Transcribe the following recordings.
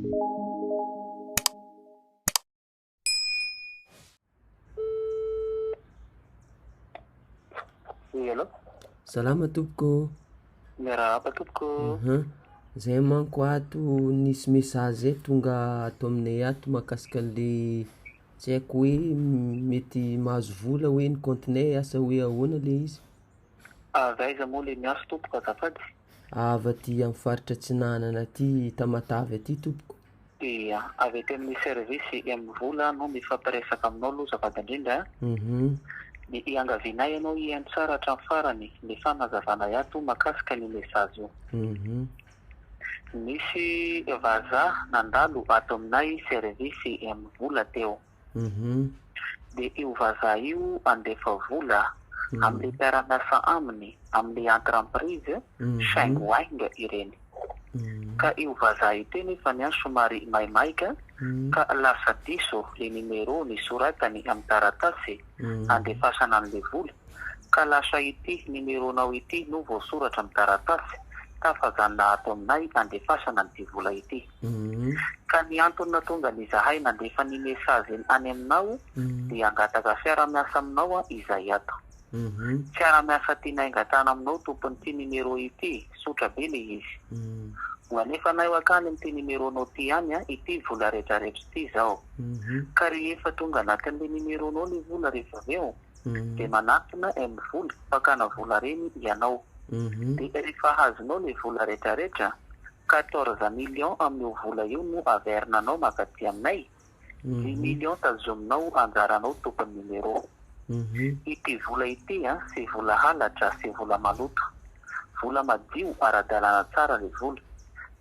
Oui, allô? Salama tompoko ô. Miarahaba tompoko. Uhum. Zay manko ato nisy message zay tonga ato aminay ato mahakasika anle tsy haiko hoe mety mahazo vola hoe ny compte-nay asa hoe ahoana le izy? Avy aiza moa le miantso tompoko azafady? Avy aty amy faritra Atsinanana aty Tamatave aty tompoko. Ia, avy aty amin'ny service MVola no mifampiresaka aminao aloha azafady indrindra a. Uhum. Ny iangavianay ianao hihaino tsara hatramin'ny farany ny fanazavanay ato mahakasika an'io message io. Uhum. Nisy vazaha nandalo ato aminay service MVola teo. Uhum. Dia io vazaha io handefa vola amin'ilay mpiara-miasa aminy amin'ilay entreprise Shengwang ireny. Ka io vazaha io teo nefany an somary maimaika ka lasa diso le numéro nisoratany amin'ny taratasy handefasana an'le vola ka lasa ity numéro-nao ity no voasoratra amin'ny taratasy tafajanona ato aminay handefasana an'ity vola ity. Ka ny antony nahatonga an'izahay nandefa ny message any aminao dia hangataka fiara-miasa aminao izahay ato. Fiara-miasa tianay angatahana aminao tompon'ity numéro ity, tsotra be le izy. Ho alefanay ho akany amin'ity numéro-nao ity ihany ity vola retraretra ity izao. Ka rehefa tonga anatin'le numéro-nao le vola rehefa avy eo dia manatona M-vola, fakana vola reny ianao. Dia rehefa azonao le vola retraretra, 14 millions amin'io vola io no averinanao mankaty aminay, dix millions tazominao anjaranao tompon'ny numéro. Ity vola ity an, tsy vola halatra, tsy vola maloto. Vola madio, ara-dalàna tsara le vola.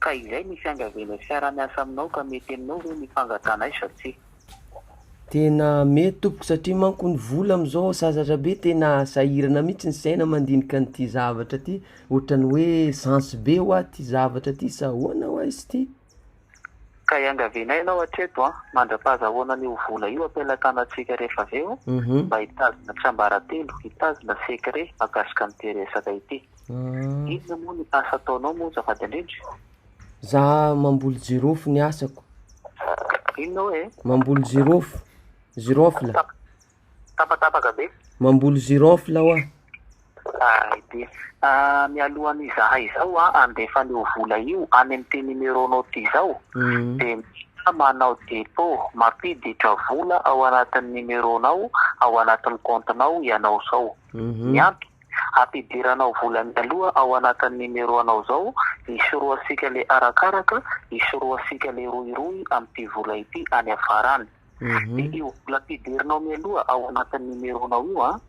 Ka izay ny fiangavianay fiara-miasa aminao ka mety aminao ve ny fangatanay sa tsia? Tena mety tompoko satria manko ny vola am'zao sasatra be tena sahirana mihitsy ny saina mandinika an'ity zavatra ty, ohatran'ny hoe chance be hoa ty zavatra ty sa ahoana hoa izy ty? Ka iangavianay ianao hatreto an, mandra-pahazahoana an'io vola io am-pelatanantsika rehefa avy eo, mba hitazona tsiambaratelo, hitazona secret mahakasika an'ity resaka ity. Inona moa ny asa ataonao moa azafady indrindra? Za mamboly jirofo ny asako. Inona hoe? Mamboly jirofo, girofle. Tapatapaka be. Mamboly girofle hoa. Ay dia. Mialohan'ny izahay izao an, handefa an'io vola io any amin'ity numéro-nao ity izao, dia mila manao dépôt, mampiditra vola ao anatin'ny numéro-nao, ao anatin'ny compte-nao ianao izao. Ny antony, Ampidiranao vola mialoha ao anatin'ny numéro anao zao, hisorohantsika le arakaraka, hisorohantsika le rohirohy amin'ity vola ity any afara any. Dia io vola ampidirinao mialoha ao anatin'ny numéro nao io an,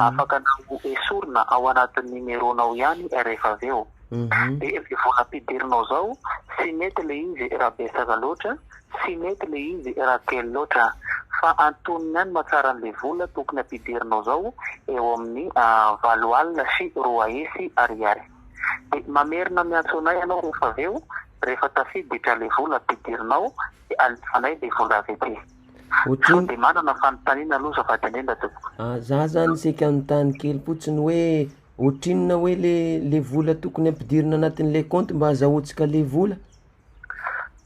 afaka anao esorina ao anatin'ny numéro nao ihany rehefa avy eo. Dia le vola ampidirinao zao, tsy mety le izy raha betsaka loatra, Tsy mety le izy raha kely loatra fa antonony ihany mahatsara an'le vola tokony ampidirinao zao eo amin'ny 80 sy 200 ariary. De mamerina miantso anay ianao rehefa avy eo rehefa tafiditra le vola ampidirinao de alefanay le vola avy aty. Sao de manana fanontaniana aloha azafady indrindra tompoko. Ah, za zany saika hanontany kely fotsiny hoe ohatrinona hoe le le vola tokony ampidirina anatin'le kaonty mba azahoantsika le vola?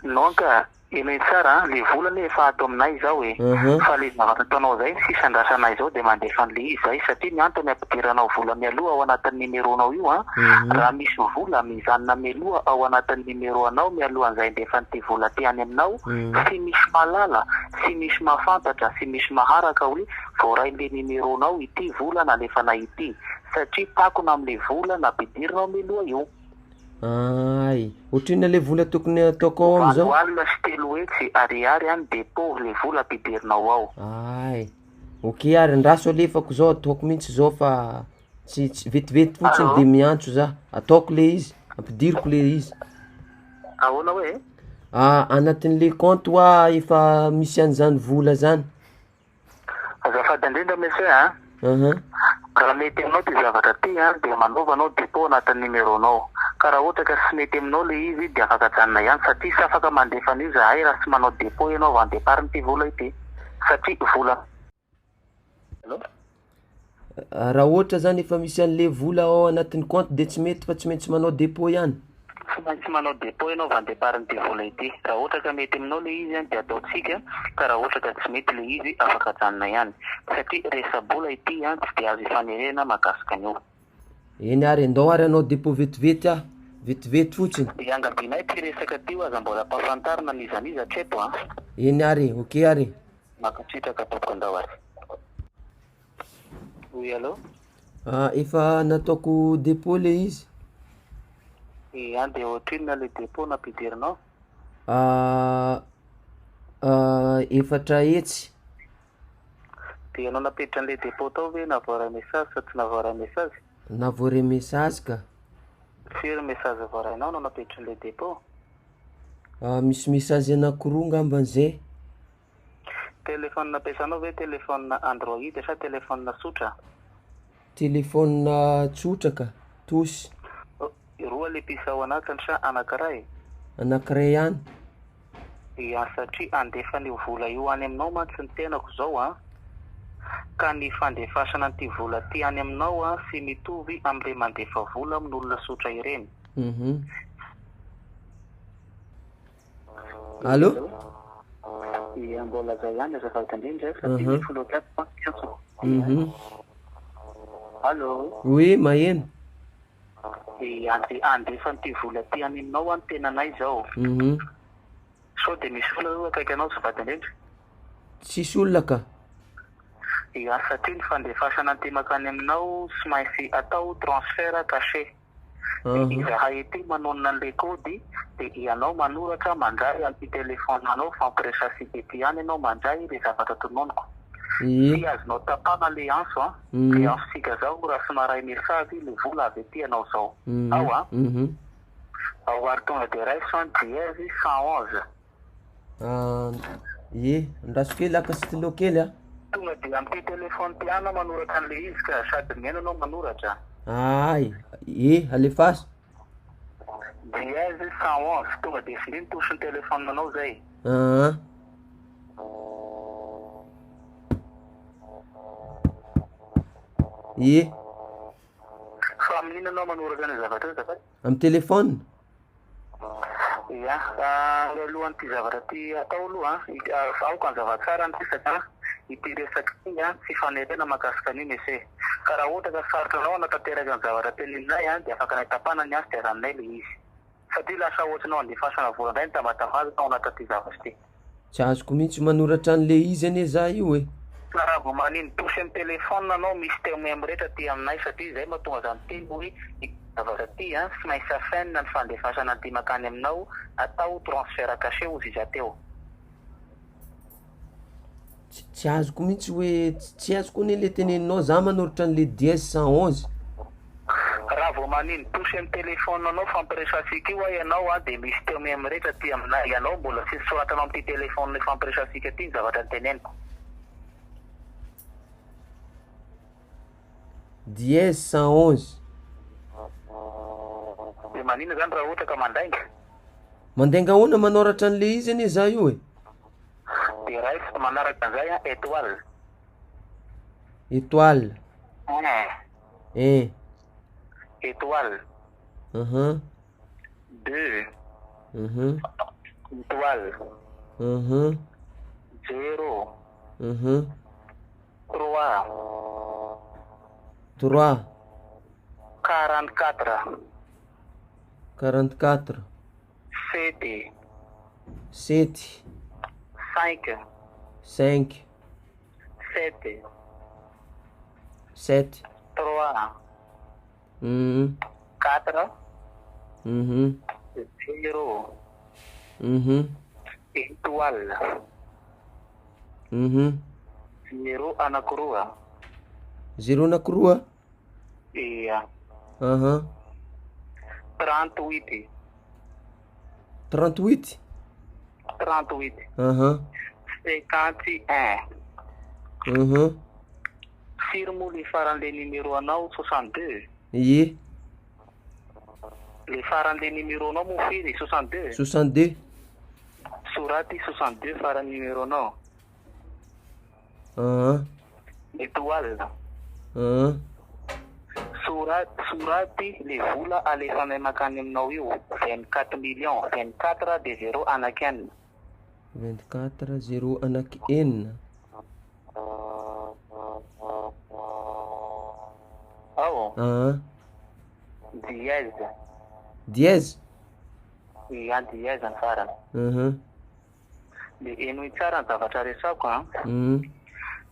Non ka, henoy tsara an, le vola anie efa ato aminay izao e, fa le zavatra ataonao zay ny sisa andrasanay izao de mandefa an'le izy zay, satria ny antony ampidiranao vola mialoha ao anatin'ny numéro-nao io an, raha misy vola mijanona mialoha ao anatin'ny numéro anao mialohan'izay andefan'ity vola ty any aminao, tsy misy mahalala, tsy misy mahafantatra, tsy misy maharaka hoe voarain'le numéro-nao ity vola nalefanay ity, satria takona am'le vola nampidirinao mialoha io. Ay, ohatrinona le vola tokony ataoko ao amizao? 380 ariary any depot le vola ampidirinao ao. Ay, ok ary andraso alefako zao ataoko mihitsy zao fa tsy tsy vetivety fotsiny de miantso za, ataoko le izy, ampidiriko le izy. Ahoana hoe? Anatin'le compte hoa efa misy an'izany vola zany. Azafady indrindra monsieur a! Raha mety aminao ty zavatra ty an, dia manaova anao depot anatin'ny numéro-nao. Ka raha ohatra ka tsy mety aminao le izy dia afaka ajanona ihany satria tsy afaka mandefa an'io zahay raha tsy manao depot ianao avant départ n'ity vola ity. Satria vola. Allô? Raha ohatra zany efa misy an'le vola ao anatin'ny compte de tsy mety fa tsy maintsy manao depot ihany? Tsy maintsy manao dépôt ianao avant départ n'ity vola ity. Raha ohatra ka mety aminao le izy dia ataontsika, ka raha ohatra ka tsy mety le izy afaka ajanona ihany. Satria resa-bola ity tsy dia azo ifanerena mahakasika an'io. Eny ary, ndao ary hanao dépôt vetivety aho, vetivety fotsiny. Iangavianay ity resaka ity ho aza mbola ampahafantarina n'iza n'iza hatreto an. Eny ary, ok ary. Mankasitraka tompoko, ndao ary. Oui allô? Ah, efa nataoko dépôt le izy. Ia, dia ohatrinona le dépôt nampidirinao? Ah, ah, 400. Dia ianao nampiditra an'le dépôt tao ve nahavoaray message sa tsy nahavoaray message? Nahavoaray message ka. Firy message voarainao no nampiditra an'le dépôt? Ah, misy message anankiroa ngambany zay. Téléphone ampiasanao ve téléphone Android sa téléphone tsotra? Téléphone tsotra ka, touche. Roa le puce ao anatiny sa anankiray? Anankiray ihany. Ia, satria handefa an'io vola io any aminao mantsy ny tenako izao an! Ka ny fandefasana an'ity vola ity any aminao an, tsy mitovy amin'ilay mandefa vola amin'olona tsotra ireny. Allô? Ia, mbola zay ihany azafady indrindra satria ny filoha tato mantsy niantso. Allô? Oui, maheno. Dia handefa an'ity vola ity any aminao aho ny tenanay izao. Sao dia misy olona eo akaiky anao azafady indrindra? Tsisy olona ka. Ia, satria ny fandefasana an'ity mankany aminao tsy maintsy atao transfert cachet. Dia izahay ety manonona an'ilay code dia ianao manoratra mandray amin'ity téléphone anao fampiresatsika ety ihany ianao mandray ilay zavatra tononiko. Tsy azonao tapahana ilay antso an. Ilay antsontsika zao raha tsy maharay message ilay vola avy aty ianao zao. Ao an. Ao ary tonga dia raiso an dièse 111. Ie, andraso kely haka stylo kely a. Tonga dia amin'ity téléphone ity anao manoratra an'ilay izy ka, sady mihaino anao manoratra. Ay, ie, alefaso. Dièse 111, tonga dia tsindrio ny touche ny téléphone anao zay. Aa. Ie. Fa amin'inona anao manoratra an'io zavatra io azafady? Amin'ny téléphone. Ia, alohan'ity zavatra ity atao aloha an, aoka hazava tsara ny resaka an, ity resaka ity an, tsy fanerena mahakasika an'io Mese. Ka raha ohatra ka sarotra anao hanatanteraka ny zavatra teneninay an, dia afaka tapahana ny antso dia aranonay ilay izy. Satria lasa ohatranao andefasana vola indray ny tambatambazana ao anatin'ity zavatra ity. Tsy azoko mihitsy manoratra an'le izy anie za io e. Fa raha vao manino touche am téléphone anao misy témoin mirehitra aty aminay satria izay mahatonga za miteny hoe ity zavatra ity an tsy maintsy afenina ny fandefasana an'ity makany aminao atao transfert caché hozy iza teo. Tsy tsy azoko mihitsy hoe tsy azoko anie le teneninao za manoratra an'le dièse 111. Raha vao manino touche am téléphone anao fampiresatsika io a ianao a de misy témoin mirehitra aty aminay ianao mbola tsy soratanao amty téléphone ifampiresatsika ty ny zavatra noteneniko. Dièse 111. De maninona zany raha ohatra ka mandainga? Mandainga ahoana manoratra an'le izy anie za io e. De raiso manaraka an'izay a étoile. Étoile. Un. Un. Étoile. Deux. Étoile. Zéro. Trois. Trois. 44. 44. Sept. Sept. Cinq. Cinq. Sept. Sept. Trois. Quatre. Zéro. Étoile. Zéro anankiroa. Zéro anankiroa? Ia. 38. 38? 38. 51. Firy moa le faran'le numéro anao 62? Ie. Le faran'le numéro anao moa firy 62? 62. Soraty 62 faran'ny numéro anao. Étoile. Soraty le vola alefanay makany aminao io, 24 millions, 24 de zéro anaky enina. 24 zéro anaky enina. Ao. Aa. Dièse. Dièse? Ia, dièse ny farany. Uhum. De henoy tsara ny zavatra resako an.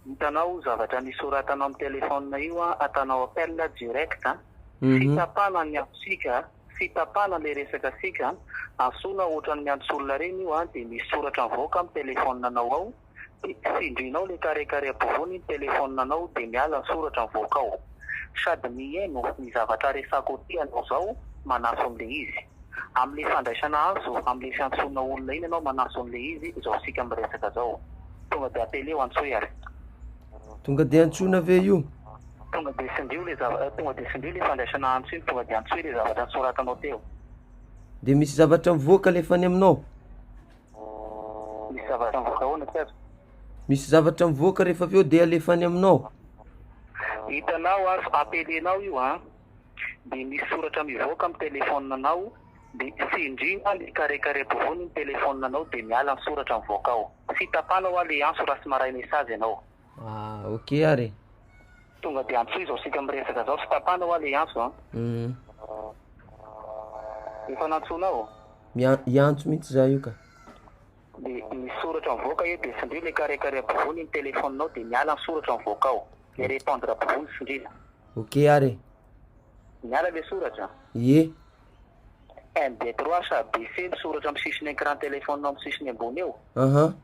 Hitanao zavatra nisoratanao amin'ny téléphone io an, atanao appel direct an. Fitapana ny antsika, fitapana le resaka sika an. Antsoina ohatran'ny miantso olona reny io an, de misy soratra mivoaka amin'ny téléphone anao ao, de tsindrinao le carré carré ampovoany ny téléphone anao de miala ny soratra mivoaka ao. Sady mihaino ny zavatra resako aty ianao zao manaso an'le izy. Amin'le fandraisana antso, amin'le fiantsoana olona iny ianao manaso an'le izy izao isika miresaka zao. Tonga de appeleo antsoy ary. Tonga de antsoina ve io? Tonga de tsindrio le zava, tonga de tsindrio le fandraisana antso iny, tonga de antsoy le zavatra nosoratanao teo. De misy zavatra mivoaka alefany aminao? Misy zavatra mivoaka ahoana tsy azoko? Misy zavatra mivoaka rehefa avy eo de alefany aminao? Hitanao azo appelenao io an, de misy soratra mivoaka amin'ny téléphone anao de tsindrina le carré carré ampovoany ny téléphone anao de miala ny soratra mivoaka ao. Tsy tapana hoa le antso raha tsy maray message ianao. Ah ok ary e. Tonga de antsoy izao sika miresaka zao, tsy tapana hoa le antso an. Efa nantsoinao? Hiantso mihitsy za io ka. De misy soratra mivoaka eo de tsindrio le carré carré ampovoany ny téléphone nao de miala ny soratra mivoaka ao. Le répondre ampovoany tsindrina. Ok ary e. Miala le soratra? Ie. Un deux trois sa ABC misoratra amin'ny sisiny écran téléphone nao amin'ny sisiny ambony eo. Aha.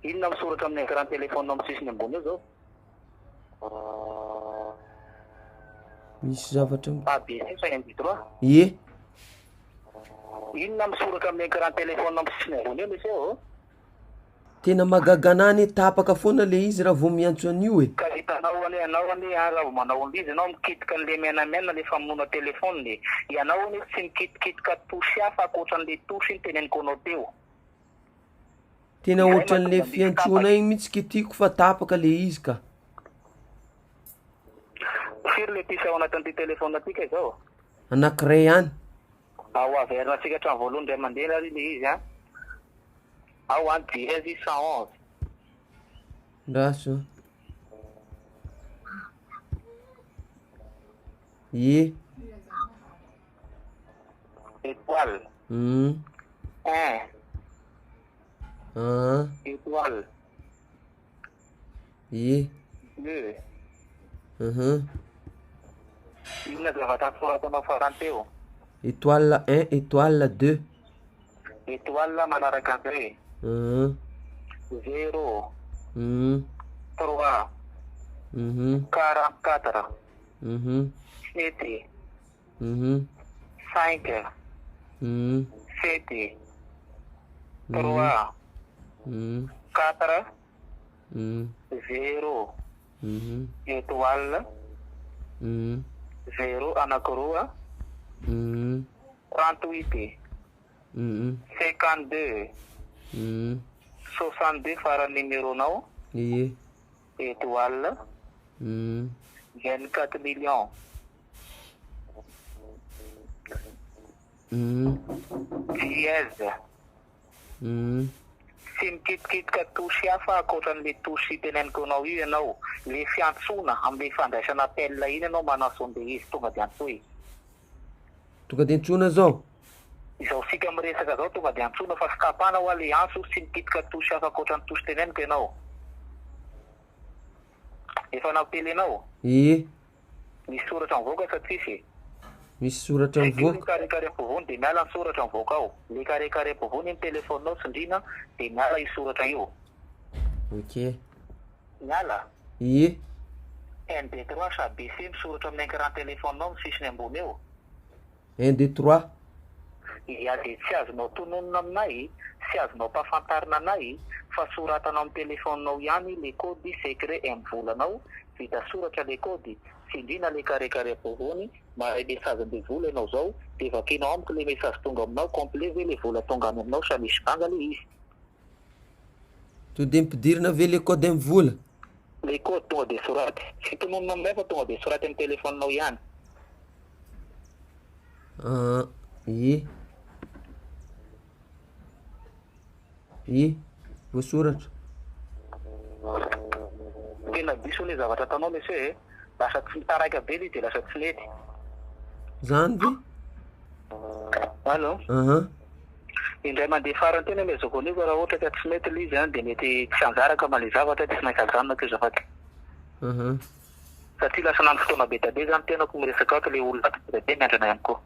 Inona misoratra amin'ny écran téléphone nao amin'ny sisiny ambony eo zao? Misy zavatra ABC sa un deux trois? Ie. Inona misoratra amin'ny écran téléphone amin'ny sisiny ambony eo monsieur ô? Tena mahagaga anah anie tapaka foana le izy raha vao miantso an'io e. Ka hitanao anie ianao anie an raha vao manao an'izy ianao mikitika an'le menamena le famonoana téléphone e. Ianao anie tsy mikitikitika touche hafa ankoatran'le touche iny teneniko anao teo. Tena Izay ohatran'le mahatonga misy fiantsoana tapaka. iny mihitsy kitiko fa tapaka le izy ka. Firy le puce ao anatin'ity téléphone ity kay zao? Anakiray ihany. Ao averina antsika hatramin'ny voalohany indray mandeha ary le izy an. Ao an dièse 111. Ndraso an. Ie. Étoile. Un. Aa. Étoile. Ie. Deux. Uhum. Inona zavatra nosoratanao farany teo? Étoile un, étoile deux. Étoile manaraka an'izay. Uhum. Zéro. Uhum. Trois. Uhum. 44. Uhum. Sept. Uhum. Cinq. Uhum. Sept. Trois. Uhum. Quatre. Uhum. Zéro. Uhum. Étoile. Uhum. Zéro anankiroa. Uhum. 38. Uhum. 52. Uhum. 62 farany numéro-nao. Ie. Étoile. Uhum. 24 millions. Uhum. Dièse. Uhum. Tsy mikitikitika touche hafa ankoatran'le touche teneniko anao io ianao. Le fiantsoana amin'le fandraisana appel iny ianao manantso an'le izy tonga de antsoy. Tonga de antsoina zao? Izao sika miresaka zao tonga de antsoina fa tsy tapana hoa le antso tsy mikitika touche hafa ankoatran'ny touche teneniko ianao. Efa nampilenao? Ie. Misy soratra mivoaka sa tsisy? Misy soratra Tsindrio le mivoaka. carré carré ampovoany de miala ny soratra mivoaka ao. Le carré carré ampovoany iny téléphone-nao tsindrina de miala io soratra io. Ok. Miala? Ie. Un deux trois sa ABC misoratra amin'ny écran téléphone-nao amin'ny sisiny ambony eo. Un deux trois. Ia dia tsy azonao tononina aminay, tsy azonao ampahafantarina anay fa soratanao amin'ny téléphone-nao ihany le code secret M-volanao, vita soratra le code, tsindrina le carré carré ampovoany, mahay message an'le vola ianao zao, de vakianao amiko le message tonga aminao, complet ve le vola tonga any aminao sa misy banga le izy? To de ampidirina ve le code M-vola? Le code tonga de soraty. Tsy tononina aminay fa tonga de soraty amin'ny téléphone-nao ihany. Aa ie. Ie, voasoratra. Tena diso le zavatra ataonao monsieur e. Lasa tsy mitaraika be le izy de lasa tsy mety. Zany ve? Allo? Aha. Indray mandeha farany tena amezako an'io fa raha ohatra ka tsy mety le izy an, de mety tsy anjaraka ma le zavatra de tsy maintsy ajanonako io azafady. Aha. Satria lasa lany fotoana be dia be zany tenako miresaka ato le olona ato be dia be miandrana ihany koa.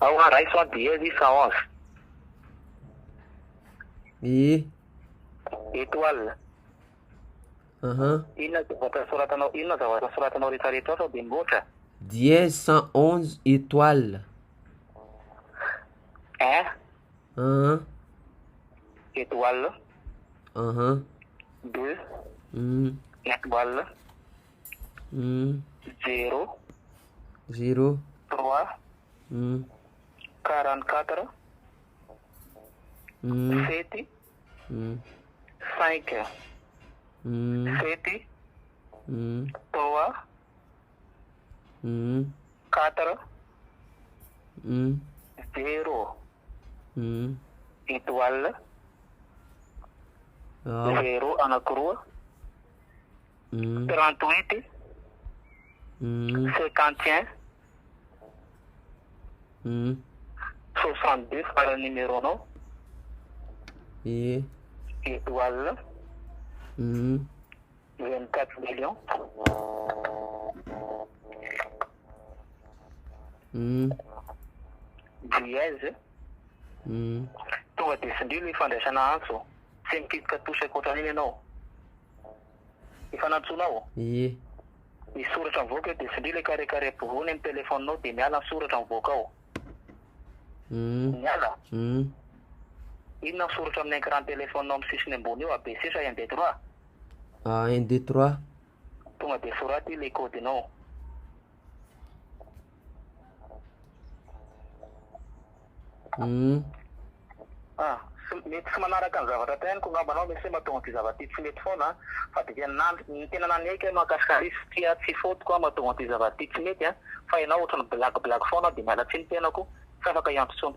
Ao an, raiso an, dièse 111. Ie. Étoile. Aha. Inona zavatra soratanao, inona zavatra soratanao rehetrarehetra ao sao de mihoatra? Dièse 111 étoile. Un. Aha. Étoile. Aha. Deux. Étoile. Zéro. Zéro. Trois. 44. Sept. Cinq. Sept. Trois. Quatre. Zéro. Étoile. Zéro anankiroa. 38. 51. 62 farany numéro-nao. Ie. Étoile. 24 millions. Dièse. Tonga de tsindrio le fandraisana antso. Tsy mikitika touche ankoatran'iny ianao. Efa nantsoinao? Ie. Misy soratra mivoaka eo de tsindrio le carré carré ampovoany amin'ny téléphone-nao de miala ny soratra mivoaka ao. Miala? Inona ny soratra amin'ny écran téléphone-nao amin'ny sisiny ambony eo, ABC sa 1 2 3? Ah, 1 2 3. Tonga de soraty le code-nao. Ah, mety tsy manaraka ny zavatra ataoniko angamba anao monsieur mahatonga an'ity zavatra ity tsy mety foana fa de tena ny tena nanaiky aho mahakasika an'izy satria tsy faute-ko aho mahatonga an'ity zavatra ity tsy mety an, fa ianao ohatran'ny blague blague foana de miala tsiny tenako, tsy afaka hiantso intsony.